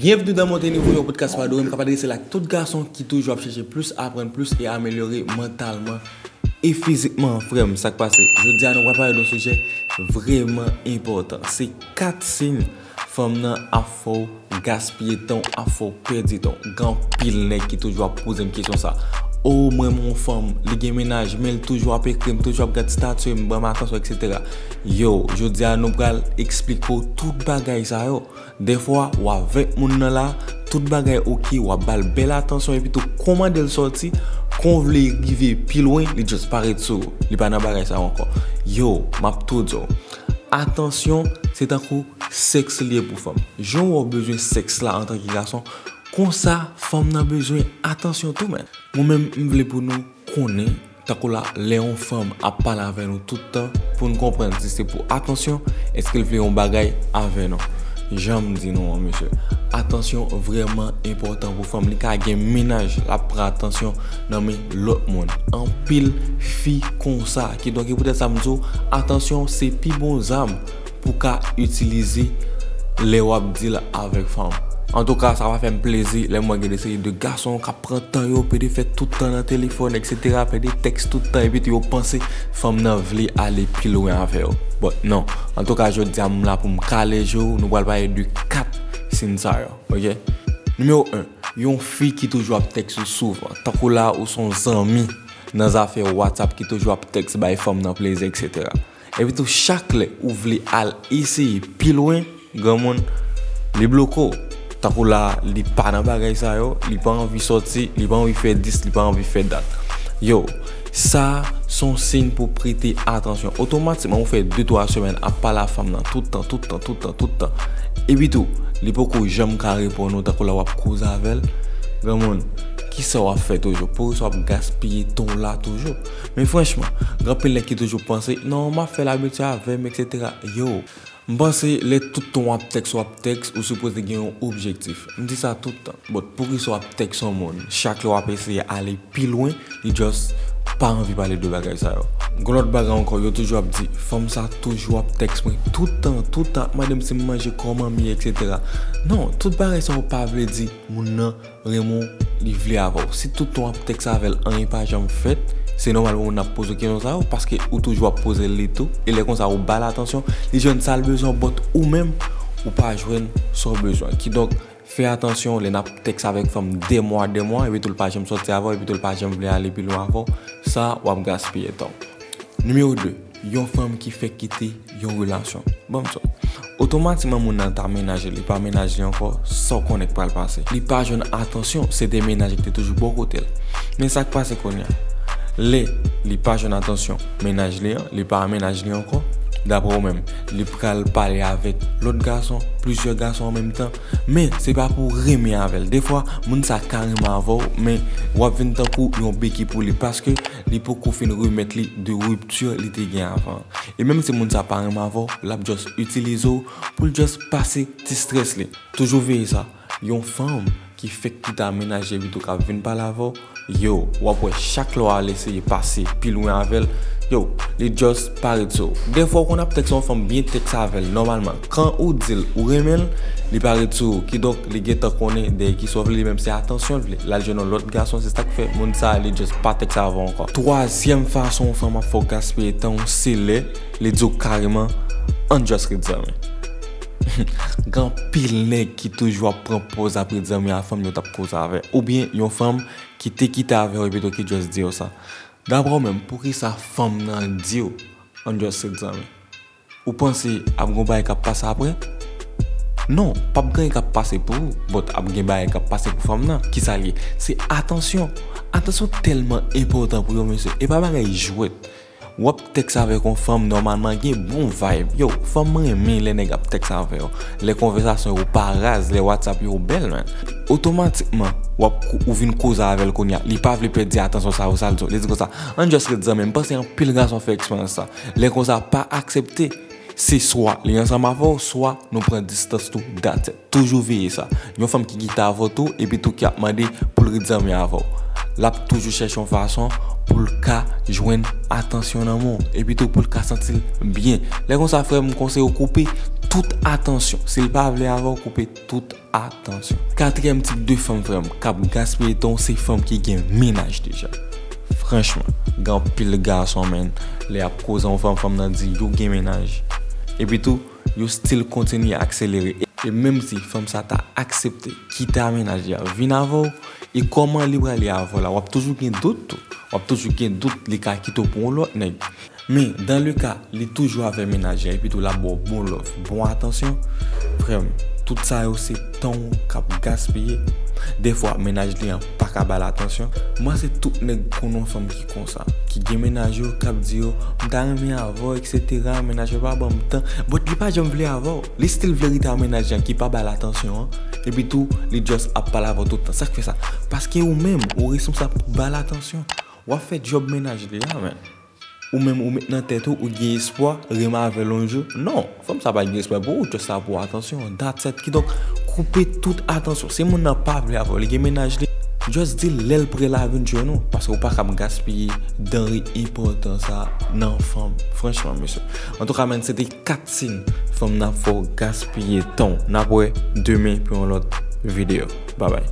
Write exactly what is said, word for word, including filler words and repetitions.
Byenvni nan Monte Nivo, yon podcast pa dòmi, m k ap adrese l ak tout gason ki toujou ap chèche plis, aprann plis e amelyore mantalman e fizikman, frè m, sa k pase? Jodi a, nou pral pale de yon sijè vrèman enpòtan. Se kat siy fanm nan ap fè w gaspiye tan w, ap fè w pèdi tan w. Gen anpil nèg ki toujou ap poze m kesyon sa. O, mwen, mwen yon fanm, li gen mennaj, men l toujou ap ekri m, toujou ap gad estati m, ban m atansyon, etsetera. Yo, jodi a, nou pral eksplike w tout bagay sa yo. Dèfwa, w avèk moun nan la, tout bagay oke, w ap ba l bèl atansyon, epi tou, kòmande l sòti, kon w vle rive pi lwen, li just pa ret sou ou. Li pa nan bagay sa yo ankò. Yo, m ap tou di w. Atansyon, se tankou sèks li ye pou fanm. Jan w wè w bezwen sèks la antanke gason, konsa, fanm nan bezwen atansyon tou, men. Mwen menm, m vle pou nou konnen, tankou la, lè yon fanm ap pale avè nou tout tan, pou n konprann si se pou atansyon, èske l vle yon bagay avè nou. Jan m di nou an, mesye, atansyon vrèman enpòtan pou fanm. Li ka gen mennaj, l ap pran atansyon nan men lòt moun. Anpil fi konsa. Kidonk, e poutèt sa m di w, atansyon se pi bon zam pou w ka itilize lè w ap deal avèk fanm. Antouka, sa va fè m plezi lè m wè gen de seri de gason k ap pran tan yo, pede fè tout tan nan telefòn, etsetera, pede tèks tout tan, epi tou yo panse fanm nan vle ale pi lwen avè yo. But non. Antouka, jodi a, m la pou m kale je w, nou pral pale de kat siy sa yo, oke? Nimewo en, yon fi ki toujou ap tèks ou souvan. Tankou la, ou se yon zanmi nan zafè WhatsApp ki toujou ap tèks bay fanm nan plezi, etsetera. Epi tou, chak lè ou vle al eseye pi lwen, granmoun, li bloke w. Tankou la, li pa nan bagay sa yo, li pa anvi sòti, li pa anvi fè dis, li pa anvi fè dat. Yo, sa se yon siy pou prete atansyon. Otomatikman, ou fè de twa semèn ap pale a fanm nan tout tan, tout tan, tout tan, tout tan. Epi tou, li poko janm ka reponn ou, tankou la w ap koze avè l. Granmoun, kisa w ap fè toujou? Poukisa w ap gaspiye tan w la toujou? Men franchman, gen anpil nèg ki toujou panse, non, m ap fè l abitye avè m, etsetera. Yo, m panse lè tout tan w ap tèks, w ap tèks, ou sipoze gen yon objektif. M di sa tout tan. But poukisa w ap tèks yon moun? Chak lè w ap eseye ale pi lwen, li just pa anvi pale de bagay sa yo. Gon lòt bagay ankò, yo toujou ap di, fanm sa toujou ap tèks mwen tout tan, tout tan, ap mande m si m manje, kòman m ye, etsetera. Non, tout bagay sa yo pa vle di moun nan renmen w, li vle avè w. Si tout tan w ap tèks avè l, anyen pa janm fèt, se nòmal pou moun nan ap poze w kesyon sa yo, paske ou toujou ap poze l li tou, e lè konsa ou ba l atansyon, li jwenn sa l bezwen, but ou menm, ou pa jwenn sa w bezwen. Kidonk, fè atansyon lè n ap tèks avèk fanm dè mwa, dè mwa, epi tou l pa janm sòti avè w, epi tou l pa janm vle ale pi lwen avè w, sa w ap gaspiye tan w. Nimewo de, yon fanm ki fèk kite yon relasyon. Ban m sa. Otomatikman, moun nan ta menaj li, li pa menaj li ankò, sa w konnen k pral pase? Li pa jwenn atansyon, se te menaj li ki te toujou bò kote l. Men sa k pase kounye a? Lè li pa jwenn atansyon menaj li an, li pa menaj li ankò, daprè w menm, li pral pale avèk lòt gason, plizyè gason an menm tan, men se pa pou renmen avè l. Defwa, moun sa ka renmen avè w, men w ap vin tankou yon beki pou li, paske li poko fin remèt li de ripti li te gen avan. E menm si moun sa pa renmen avè w, l ap just itilize w pou l just pase ti strès li. Toujou veye sa. Yon fanm ki fèk kite a menaj li epi tou k ap vin pale avè w, yo, w ap wè chak lè w al eseye pase pi lwen avè l, yo, li just pa ret sou ou. Dèfwa w konn ap tèks yon fanm byen tèks avè l nòmalman. Kan ou di l ou renmen l, li pa ret sou ou. Kidonk, li gentan konnen dèyè kisa w vle, li menm se atansyon l vle. L al jwenn yon lòt gason, se sa k fè moun sa a, li just pa tèks avè w ankò. Twazyèm fason yon fanm ap fè w gaspiye tan w, se lè li di w kareman, ann just ret zanmi. Gen anpil nèg ki toujou ap pran pòz ap ret zanmi a fanm yo t ap koze avè. Oubyen yon fanm ki te kite avè w epi tou ki just di w sa. Daprè w menm, poukisa fanm nan di w, ann just ret zanmi? Ou panse ap gon bagay k ap pase apre? Non, p ap gen anyen k ap pase pou ou, but ap gen bagay k ap pase pou fanm nan. Kisa l ye? Se atansyon. Atansyon tèlman enpòtan pou yo, mesye. E pa bagay jwèt. W ap tèks avèk yon fanm, nòmalman gen bon vibe. Yo, fanm renmen lè nèg ap tèks avè yo. Lè konvèsasyon yo pa raz, lè WhatsApp yo bèl, man. Otomatikman, w ap ko-, ou vin koze avè l kounye a. Li pa vle pèdi atansyon sa yo, sa l di w. Li di konsa, ann just ret zanmi. M panse anpil gason fè eksperyans sa. Lè konsa, pa aksepte. Se swa li ansanm avè w, swa nou pran distans tou, that's it. Toujou veye sa. Yon fanm ki kite avè w tou, epi tou ki ap mande pou l ret zanmi avè w. L ap toujou chèche yon fason pou l ka jwenn atansyon nan men w, epi tou pou l ka santi l byen. Lè konsa, frè m, m konseye w koupe tout atansyon. Si l pa vle avè w, koupe tout atansyon. Katriyèm tip de fanm, frè m, k ap gaspiye tan w, se fanm ki gen mennaj deja. Franchman, gen anpil gason, menn, lè y ap koze yon fanm, fanm nan di yo gen mennaj. Epi tou, yo still kontinye akselere. E, e menm si fanm sa ta aksepte kite a mennaj li a vin avè w, e kòman li prale avè w la, w ap toujou gen dout tou. W ap toujou gen dout li ka kite w pou yon lòt nèg. Men, dans le cas, li toujou avè mennaj li a, epi tou l ap ba w bon love, bon atansyon, frè m, tout sa yo se tan w k ap gaspiye. Dèfwa, mennaj li an pa ka ba l atansyon. Mwen, se tout nèg konn yon fanm ki konsa, ki gen mennaj yo, k ap di yo, "M ta renmen avè w, et cetera, mennaj mwen pa ban m tan." But li pa janm vle avè w. Li still vle rete a mennaj li an ki pa ba l atansyon an. Epi tou, li just ap pale avè w tout tan. Sa k fè sa? Paske ou menm, ou responsab pou ba l atansyon. W ap fè djòb mennaj li a, men. Ou menm, ou met nan tèt ou, ou gen espwa renmen avè l yon jou. Non, fanm sa pa gen espwa pou ou, just la pou atansyon. That's it. Kidonk, koupe tout atansyon. Si moun nan pa vle avè w, li gen mennaj li, just di l lè l prè l a vin jwenn ou, paske ou pa kab gaspiye danre enpòtan sa nan fanm. Franchman, mesye. Antouka, menn, se te kat siy fanm nan ap fè w gaspiye tan w. N ap wè demen pou yon lòt videyo. Babay.